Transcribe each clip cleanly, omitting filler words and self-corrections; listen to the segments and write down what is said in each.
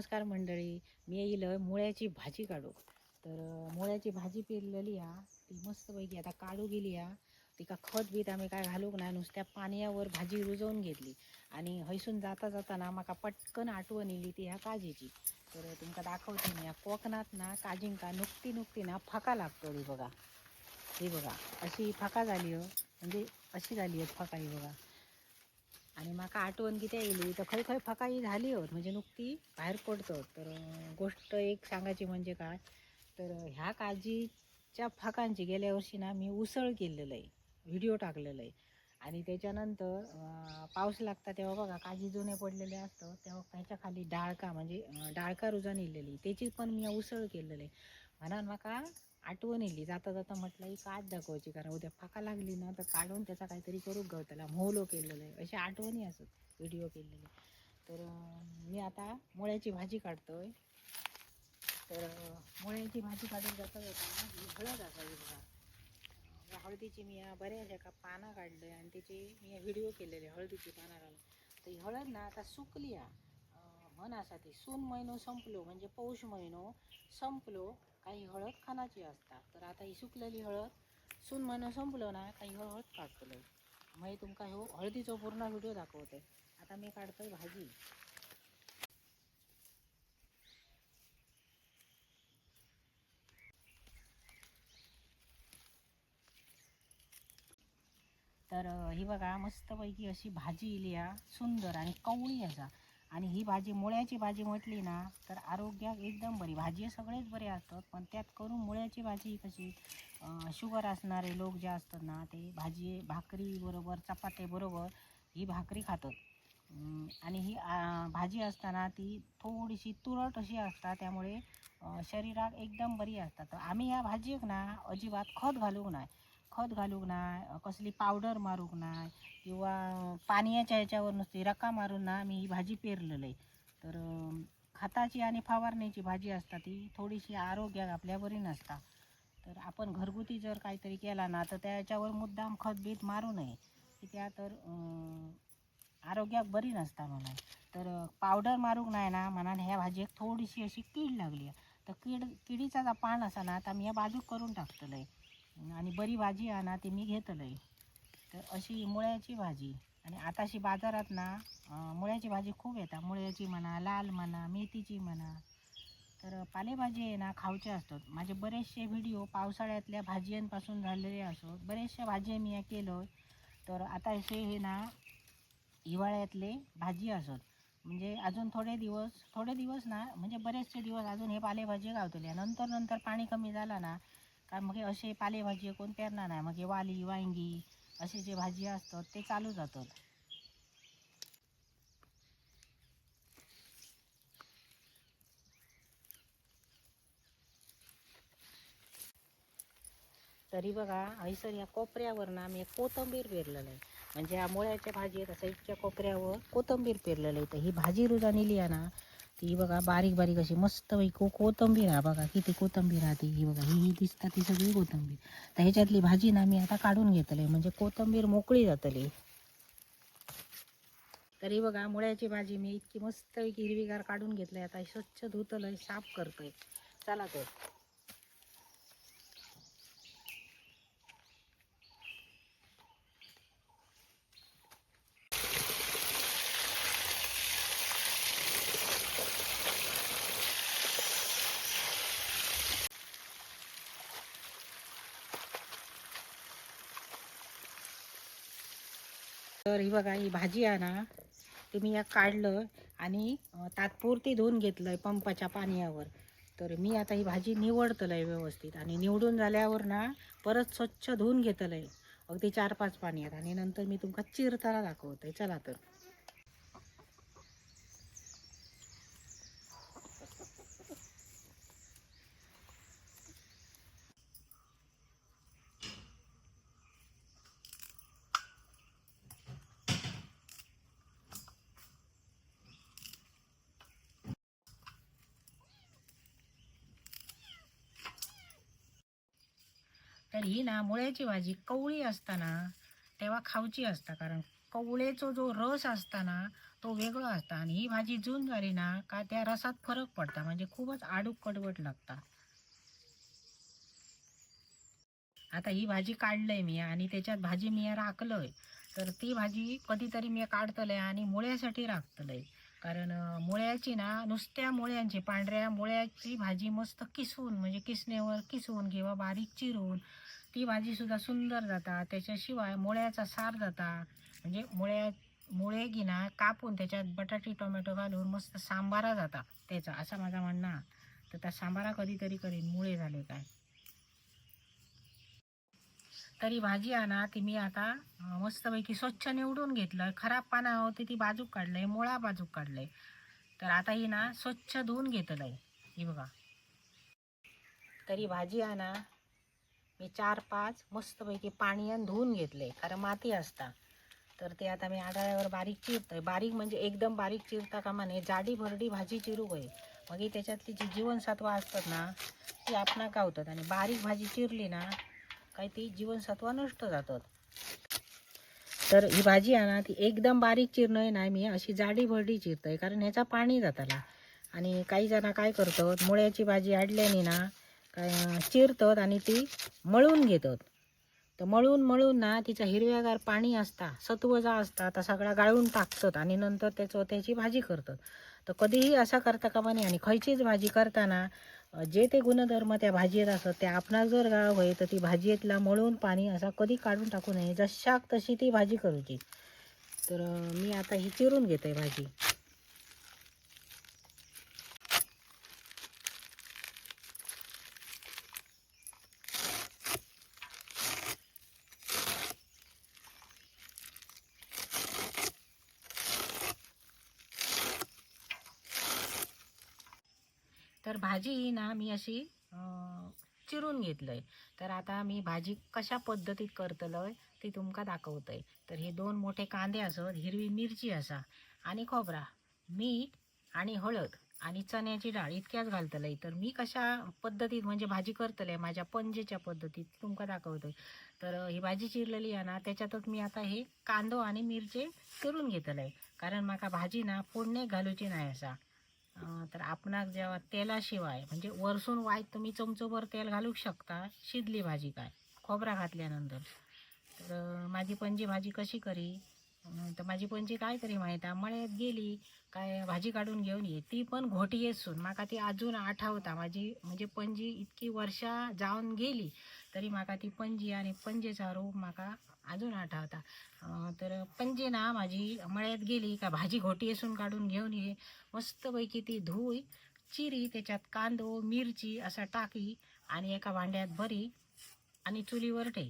नमस्कार मंडळी, मी येईल मुळ्याची भाजी काढू. तर मुळ्याची भाजी पेरलेली हा, ती मस्तपैकी आता काढू गेली हा. तिका खत बीत आम्ही काय घालूक ना, नुसत्या पाण्यावर भाजी रुजवून घेतली. आणि हैसून जाता जाताना माका पटकन आठवण येली ती ह्या काजीची. तर तुमका दाखवते मी. ह्या कोकणात ना काजींका नुकती नुकती ना फाका लागतो. ही बघा, ही बघा, अशी फाका झाली हो, म्हणजे अशी झाली आहेत फाका ही बघा. आणि माका आठवण किती येयली तर खंय खंय फाका ही झाली होत, म्हणजे नुकती बाहेर पडतो. तर गोष्ट एक सांगायची म्हणजे काय, तर ह्या काजीच्या फाकांची गेल्या वर्षी ना मी उसळ केलेलं आहे, व्हिडिओ टाकलेलं आहे. आणि त्याच्यानंतर पाऊस लागता तेव्हा बघा काजी जुने पडलेले असतात तेव्हा त्याच्या खाली डाळका म्हणजे डाळका रुजून इलेली, त्याची पण मी उसळ केलेलं आहे. म्हणून माका आठवण येली जाता जाता, म्हटलं ही काच दाखवायची, कारण उद्या फाका लागली ना तर काढून त्याचा काहीतरी करू गवताला मोहलो केलेलं आहे. अशा आठवणी असत व्हिडिओ केलेले. तर मी आता मुळ्याची भाजी काढतोय. तर मुळ्याची भाजी काढून जाता जाता ही हळद असावी बघा. या हळदीची मी या बऱ्याच एका पानं काढले आणि त्याचे मी व्हिडिओ केलेले हळदीची पानं काढून. तर ही हळद ना आता सुकली हा. म्हण असा ती सून महिनो संपलो म्हणजे पौष महिनो संपलो काही हळद खानाची असतात. तर आता ही सुकलेली हळद सून महिनो संपलो ना काही हळद काढतलो. मग तुमका हो हळदीचो पूर्ण व्हिडिओ दाखवते. आता मी काढतोय भाजी. तर ही बघा मस्तपैकी अशी भाजी इली हा, सुंदर आणि कवळी असा. आणि ही भाजी मुळ्याची भाजी म्हटली ना तर आरोग्याक एकदम बरी. भाजी सगळेच बरे असतात पण त्यात करून मुळ्याची भाजी ही कशी शुगर असणारे लोक जे असतात ना ते भाजी भाकरी बरोबर चपाती बरोबर ही भाकरी खातात. आणि ही भाजी असताना ती थोडीशी तुरट अशी असतात, त्यामुळे शरीराक एकदम बरी असतात. तर आम्ही ह्या भाजयेक ना अजिबात खत घालूक नाही, खत घालूक नाही, कसली पावडर मारूक नाही किंवा पाण्याच्या ह्याच्यावर नुसती रका मारून ना मी ही भाजी पेरलेलं आहे. तर खताची आणि फवारण्याची भाजी असता ती थोडीशी आरोग्याक आपल्या बरी नसता. तर आपण घरगुती जर काहीतरी केला ना तर त्याच्यावर मुद्दाम खत बीत मारू नये की त्या तर आरोग्याक बरी नसता म्हणून. तर पावडर मारूक नाही ना म्हणान ह्या भाजयेक थोडीशी अशी कीड लागली. तर किडीचा जो पान असा ना तर मी ह्या बाजूक करून टाकतलंय आणि बरी भाजी आहे ना ती मी घेतलंय. तर अशी मुळ्याची भाजी. आणि आताशी बाजारात ना मुळ्याची भाजी खूप येतात, मुळ्याची म्हणा, लाल म्हणा, मेथीची म्हणा. तर पालेभाजी आहे ना खावचे असतात. माझे बरेचसे व्हिडिओ पावसाळ्यातल्या भाजयांपासून झालेले असत, बरेचशा भाजी मी या केलं. तर आता असे हे ना हिवाळ्यातले भाजी असत, म्हणजे अजून थोडे दिवस, थोडे दिवस ना म्हणजे बरेचसे दिवस अजून हे पालेभाजी गावतले. नंतर नंतर पाणी कमी झालं ना काय मग हे असे पालेभाजी कोण पेरणार नाही, मग हे वाली वांगी असे जे भाजी असतात ते चालू जातात. तरी बघा हयसर या कोपऱ्यावर ना मी एक कोथंबीर पेरलेलं आहे. म्हणजे ह्या मुळ्याच्या भाजी आहेत असं इतक्या कोपऱ्यावर कोथंबीर पेरलेलं आहे. तर ही भाजी रोज आणली आहे ना ती बघा बारीक बारीक अशी मस्त पैकी कोथंबीर आहे. बघा किती कोथंबीर राहते. ही बघा, ही ही दिसतात ती सगळी कोथंबीर. तर ह्याच्यातली भाजी ना मी आता काढून घेतली म्हणजे कोथंबीर मोकळी जातली. तरी बघा मुळ्याची भाजी मी इतकी मस्त हिरवीगार काढून घेतली. आता ही स्वच्छ धुतलंय, साफ करतोय. चला तर. तर ही बघा ही भाजी आहे ना ती मी या काढलं आणि तात्पुरती धुवून घेतलं पंपाच्या पाण्यावर. तर मी आता ही भाजी निवडतलंय व्यवस्थित आणि निवडून झाल्यावर ना परत स्वच्छ धुवून घेतलंय अगदी 4-5 पाण्यात आणि नंतर मी तुमका चिरताना दाखवते. चला तर. तर ही ना मुळ्याची भाजी कवळी असताना तेव्हा खावची असता, कारण कवळेचो जो रस असता ना तो वेगळो असता आणि ही भाजी जून झाली ना का त्या रसात फरक पडता, म्हणजे खूपच आडूक कडवट लागता. आता ही भाजी काढलंय मी आणि त्याच्यात भाजी मी राखलंय, तर ती भाजी कधीतरी मी काढतलंय आणि मुळ्यासाठी राखतलंय. कारण मुळ्याची ना नुसत्या मुळ्यांची पांढऱ्या मुळ्याची भाजी मस्त किसून म्हणजे किसण्यावर किसून किंवा बारीक चिरून ती भाजीसुद्धा सुंदर जाता. त्याच्याशिवाय मुळ्याचा सार जाता, म्हणजे मुळे की ना कापून त्याच्यात बटाटी टोमॅटो घालून मस्त सांबारा जाता त्याचा, असा माझा म्हणणं. तर त्या सांबारा कधीतरी करीन मुळे झाले काय. तरी भाजी आणा ती मी आता मस्तपैकी स्वच्छ निवडून घेतलं. खराब पानं होती ती बाजूक काढलंय, मुळा बाजूक काढलंय. तर आता ही ना स्वच्छ धुवून घेतलंय ही बघा. तरी भाजी आणा मी 4-5 मस्तपैकी पाणी धुवून घेतले, कारण माती असता. तर ते आता मी आडाळ्यावर बारीक चिरतोय. बारीक म्हणजे एकदम बारीक चिरता कामा नये, जाडी भरडी भाजी चिरू गय, मग त्याच्यातली जी जीवनसत्व असतात ना ती आपणा गावतात. आणि बारीक भाजी चिरली ना काही ती जीवनसत्व नष्ट जातात. तर ही भाजी आहे ना ती एकदम बारीक चिरणं नाही, मी अशी जाडी भरडी चिरतोय, कारण ह्याचा पाणी जाताला. आणि काही जण काय करतात, मुळ्याची भाजी आणल्याने ना काय चिरतात आणि ती मळून घेतात. तर मळून मळून ना तिचा हिरव्यागार पाणी असता, सत्व जा असता तर सगळा गाळून टाकतात आणि नंतर त्याचं त्याची भाजी करतात. तर कधीही असा करता कामा नये. आणि खयचीच भाजी करताना जे ते गुणधर्म त्या भाजयेत असत ते आपणाक जर गाव होय तर ती भाजयेतला मळून पाणी असा कधी काढून टाकू नये, जशाक तशी ती भाजी करूची. तर मी आता ही चिरून घेते भाजी. तर भाजी ही ना मी अशी चिरून घेतलंय. तर आता मी भाजी कशा पद्धतीत करतलय ती तुमका दाखवतय. तर हे 2 मोठे कांदे असत, हिरवी मिरची असा आणि खोबरा, मीठ आणि हळद आणि चण्याची डाळ इतक्याच घालतलय. तर मी कशा पद्धतीत म्हणजे भाजी करतलय माझ्या पणजेच्या पद्धतीत तुमका दाखवतय. तर ही भाजी चिरलेली आहे ना त्याच्यातच मी आता हे कांदो आणि मिरचे चिरून घेतलंय, कारण माका भाजी ना फोडणे घालूची नाही असा. तर आपणाक जेव्हा तेलाशिवाय म्हणजे वरसून वाईट तुम्ही चमचोभर तेल घालू शकता शिजली भाजी काय खोबरा घातल्यानंतर. तर माझी पणजी भाजी कशी करी, तर माझी पणजी काय तरी माहीत आहे मळ्यात गेली काय भाजी काढून घेऊन ये, ती पण घोटयेसून माका ती अजून आठवता. माझी म्हणजे पणजी इतकी वर्षा जाऊन गेली तरी माका ती पणजी आणि पणजेचा रूप माका अजून आठवता. तर पणजी ना माझी मळ्यात गेली का भाजी घोटयेसून काढून घेऊन ये, मस्तपैकी ती धुई चिरी, त्याच्यात कांदो मिरची असा टाकी आणि एका भांड्यात भरी आणि चुलीवर ठे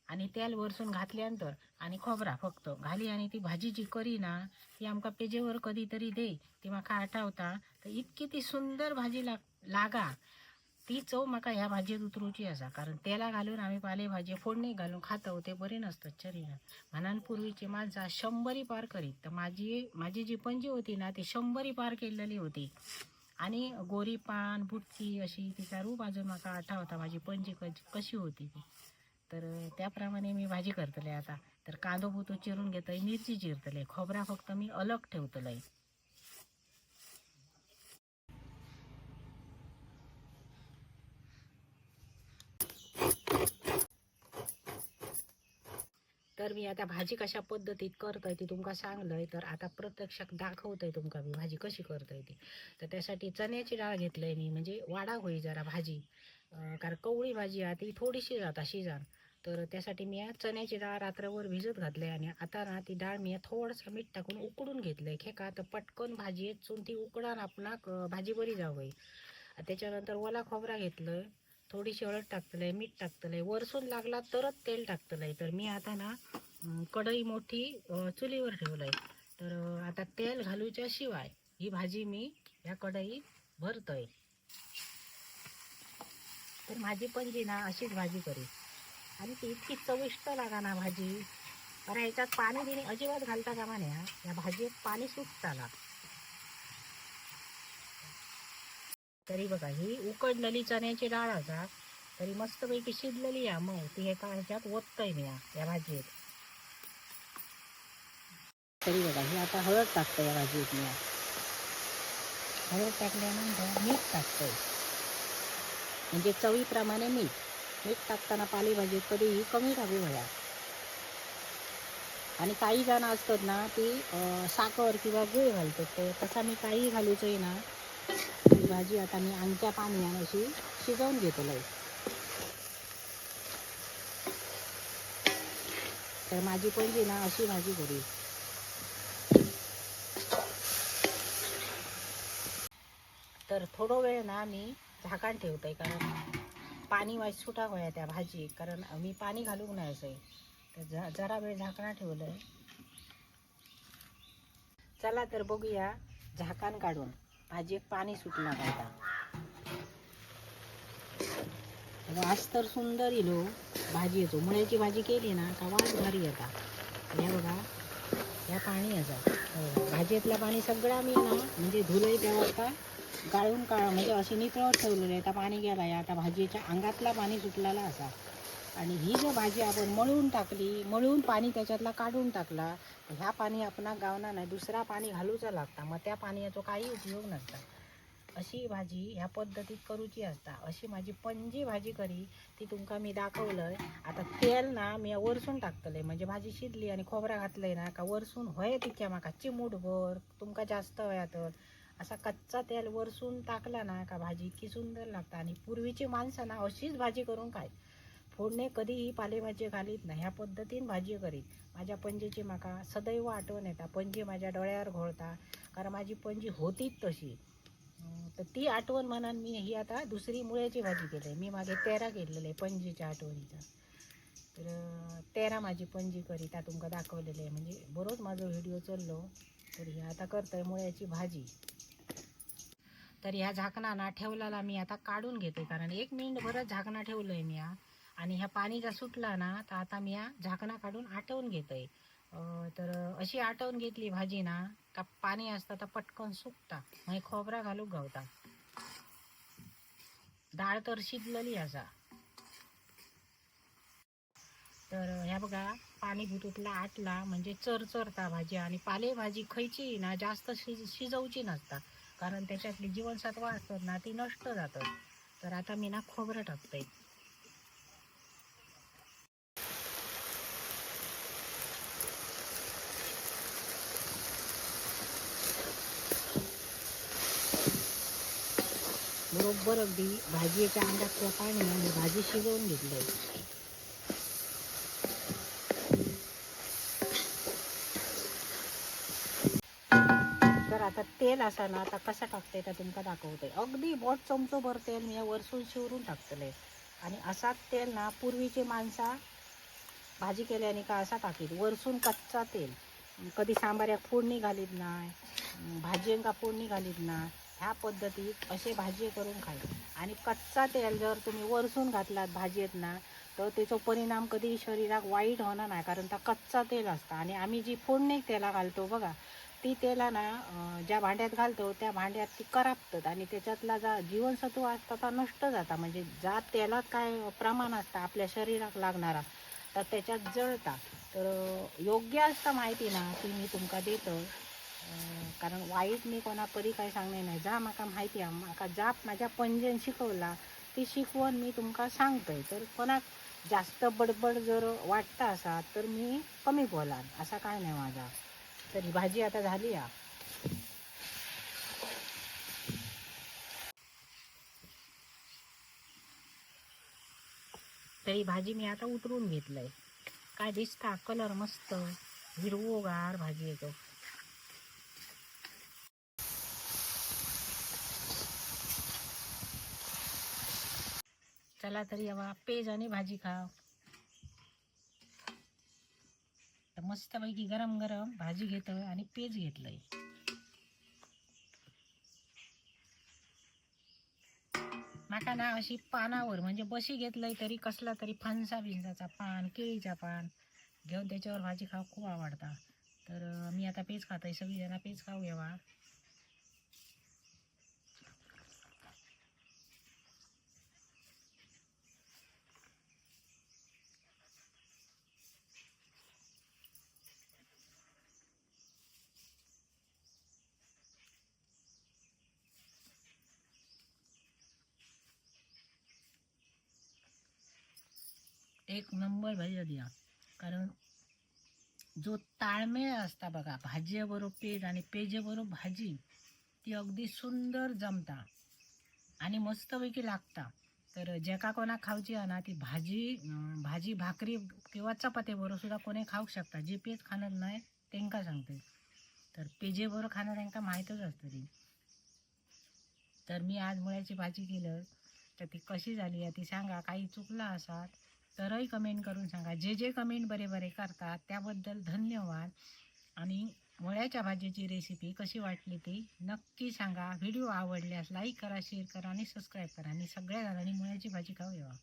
आणि तेल वरसून घातल्यानंतर आणि खोबरा फक्त घाली आणि ती भाजी जी करी ना ती आमका पेजेवर कधीतरी दे, ती माका आठवता. तर इतकी ती सुंदर भाजी लागा, ती चव माका ह्या भाजयेत उतरूची आसा. कारण तेला घालून आम्ही पालेभाजी फोडणी घालून खातो ते बरी नसतात शरीरात. म्हणान पूर्वीची माणसां 100 पार करीत. तर माझी माझी जी पणजी होती ना ती 100 पार केलेली होती आणि गोरी पान बुटकी अशी तिचा रूप अजून माका आठवता, माझी पणजी कशी होती ती. तर त्याप्रमाणे मी भाजी करतले आता. तर कांदो पुतो चिरून घेतय, मिरची चिरतले, खोबरा फक्त मी अलग ठेवतलय. तर मी आता भाजी कशा पद्धतीत करतोय ती तुमका सांगलंय. तर आता प्रत्यक्षात दाखवतोय तुमका मी भाजी कशी करतोय ती. तर त्यासाठी चण्याची डाळ घेतलंय मी, म्हणजे वाडा होई जरा भाजी, कारण कवळी भाजी आहे ती थोडीशी जाता शिजान. तर त्यासाठी मी चण्याची डाळ रात्रभर भिजत घातली आणि आता ना ती डाळ मी थोडंसं मीठ टाकून उकडून घेतलंय. खेका तर पटकन भाजी चून ती उकडान आपणाक भाजी बरी जावं. त्याच्यानंतर ओला खोबरा घेतलं, थोडीशी हळद टाकतलंय, मीठ टाकतलंय, वरसून लागला तरच तेल टाकतलंय. तर मी आता ना कढई मोठी चुलीवर ठेवलंय. तर आता तेल घालूच्या शिवाय ही भाजी मी ह्या कढईत भरतोय. तर माझी पणजी ना अशीच भाजी करी आणि ती इतकी चविष्ट लागा ना भाजी. कारण ह्याच्यात पाणी बिणी अजिबात घालता कामा नये हा. या भाजीत पाणी सुटताला. तरी बघा ही उकडलेली चण्याची डाळ असा तरी मस्तपैकी शिजलेली आहे मग ती एका ह्याच्यात ओततोय मी या भाजीत. तरी बघा ही आता हळद टाकतं या भाजीत मी. हळद टाकल्यानंतर मीठ टाकतोय, म्हणजे चवीप्रमाणे मीठ. मीठ टाकताना पालेभाजीत कधीही कमी टाकू हया. आणि काही जण असतात ना ती साखर किंवा गूळ घालतात, तर तसा मी काही घालूचंही ना. ही भाजी आता मी आमच्या पाण्यान अशी शिजवून घेतलंय. तर माझी पणजी ना अशी भाजी करी. तर थोडं वेळ ना मी झाकण ठेवतोय, कारण पाणी वाज सुटा होया त्या भाजी, कारण मी पाणी घालूक नाही असं. तर जरा वेळ झाकणा ठेवलंय. चला तर बघूया झाकण काढून भाजीत पाणी सुटला काय ता. वास तर सुंदर इलो भाजयेचो. मुळ्याची भाजी केली ना का वास भारी येता. ह्या बघा ह्या पाणी असा भाजयेतला पाणी सगळा मी ना म्हणजे धुलंय तेव्हा का गाळून काळ म्हणजे अशी नितळत ठेवलेलं आहे. आता पाणी गेला आहे, आता भाजयेच्या अंगातला पाणी सुटलेला असा. आणि ही जर भाजी आपण मळून टाकली, मळून पाणी त्याच्यातला काढून टाकला, तर ह्या पाणी आपणा गावना नाही, दुसरा पाणी घालूचा लागता, मग त्या पाण्याचो काही उपयोग नसता. अशी भाजी ह्या पद्धतीत करूची असता. अशी माझी पणजी भाजी करी ती तुमका मी दाखवलंय. आता तेल ना मी वरसून टाकतलंय, म्हणजे भाजी शिजली आणि खोबरा घातलंय ना का वरसून होय तितक्या माका चिमूटभर, तुमका जास्त हव्या तर असा कच्चा तेल वरसून टाकला ना का भाजी इतकी सुंदर लागता. आणि पूर्वीची माणसं ना अशीच भाजी करून खायत, फोडणे कधीही पालेभाजी घालीत नाही, ह्या पद्धतीन भाजी करीत. माझ्या पणजीची माका सदैव आठवण येता, पणजी माझ्या डोळ्यावर घोळता, कारण माझी पणजी होतीच तशी. तर ती आठवण म्हणान मी ही आता दुसरी मुळ्याची भाजी केली. मी मागे 13 केलेले पणजीच्या आठवणीचा. तर 13 माझी पणजी करी त्या तुमका दाखवलेले आहे, म्हणजे बरोच माझो व्हिडिओ चाललो. तर ही आता करतोय मुळ्याची भाजी. तर ह्या झाकणा ना ठेवलेला मी आता काढून घेते, कारण 1 मिनिटभरच झाकणा ठेवलंय मी हा. आणि ह्या पाणी जर सुटला ना तर आता मी ह्या झाकणा काढून आटवून घेतोय. तर अशी आटवून घेतली भाजी ना का पाणी असता तर पटकन सुकता, मग खोबरा घालूक गावता. डाळ तर शिजलेली असा. तर ह्या बघा पाणी भुतुतला आटला म्हणजे चरचरता भाजी. आणि पालेभाजी खयची ना जास्त शिजवची नसता, कारण त्याच्यातली जीवनसत्व असतात ना ती नष्ट जातात. तर आता मी ना खोबरं टाकते. बरोबर अगदी भाजीच्या अंगातलं पाणी आणि भाजी शिजवून घेतलंय. तर आता तेल असा ना आता कसा टाकते तर तुमका दाखवते. अगदी बोट चमचोभर तेल मी वरसून शिवरून टाकतले. आणि असाच तेल ना पूर्वीची माणसा भाजी केल्याने का असा टाकीत वरसून कच्चा तेल. कधी सांबाऱ्याक फोडणी घालीत नाही, भाजयेंका फोडणी घालीत ना, ह्या पद्धतीत असे भाजी करून खायत. आणि कच्चा तेल जर तुम्ही वरसून घातलात भाजयेत ना तर त्याचो परिणाम कधी शरीराक वाईट होणार नाही, कारण त्या कच्चा तेल असता. आणि आम्ही जी फोडणी तेला घालतो बघा ती तेला ना ज्या भांड्यात घालतो त्या भांड्यात ती करापतात आणि त्याच्यातला जा जीवनसत्व असता ता नष्ट जाता. म्हणजे ज्या तेलात काय प्रमाण असतं आपल्या शरीराक लागणारा तर त्याच्यात जळता. तर योग्य असता माहिती ना ती मी तुमका देतो, कारण वाईट मी कोणा कधी काय सांगणे नाही. जा माका माहिती आहे, माका जा माझ्या पणजेन शिकवला ती शिकवण मी तुमका सांगतोय. तर कोणाक जास्त बडबड जर वाटता असा तर मी कमी बोलान, असा काय नाही माझा. तर ही भाजी आता झाली हा. तर ही भाजी मी आता उतरून घेतलंय. काय दिसता कलर मस्त हिरवोगार भाजी येतो. चला तरी यावा पेज आणि भाजी खाव. तर मस्तपैकी गरम गरम भाजी घेतोय आणि पेज घेतलंय. माका ना अशी पानावर म्हणजे बशी घेतलंय तरी कसला तरी फणसा बिनसाचा पान, केळीचा पान घेऊन त्याच्यावर भाजी खाव खूप आवडता. तर मी आता पेज खातोय, सगळी जण पेज खाऊ घ्यावा. एक नंबर भाजी जाली हा. कारण जो ताळमेळ असता बघा, भाजये बरोबर पेज आणि पेजे बरोबर भाजी, ती अगदी सुंदर जमता आणि मस्तपैकी लागता. तर जेका कोणाक खावची हा ना ती भाजी, भाजी भाकरी किंवा चपाती बरोबर सुद्धा कोणी खाऊ शकता. जे पेज खाणार नाही तेंका सांगते, तर पेजे बरोबर खाणार त्यांका माहीतच असतं ती. तर मी आज मुळ्याची भाजी केलं, तर ती कशी झाली आहे ती सांगा. काही चुकलं असाल तरही कमेंट करून सांगा. जे जे कमेंट बरे बरे करतात त्याबद्दल धन्यवाद. आणि मुळ्याच्या भाजीची रेसिपी कशी वाटली ती नक्की सांगा. व्हिडिओ आवडल्यास लाईक करा, शेअर करा आणि सबस्क्राईब करा. आणि सगळ्या जणांनी मुळ्याची भाजी खाऊ यावा.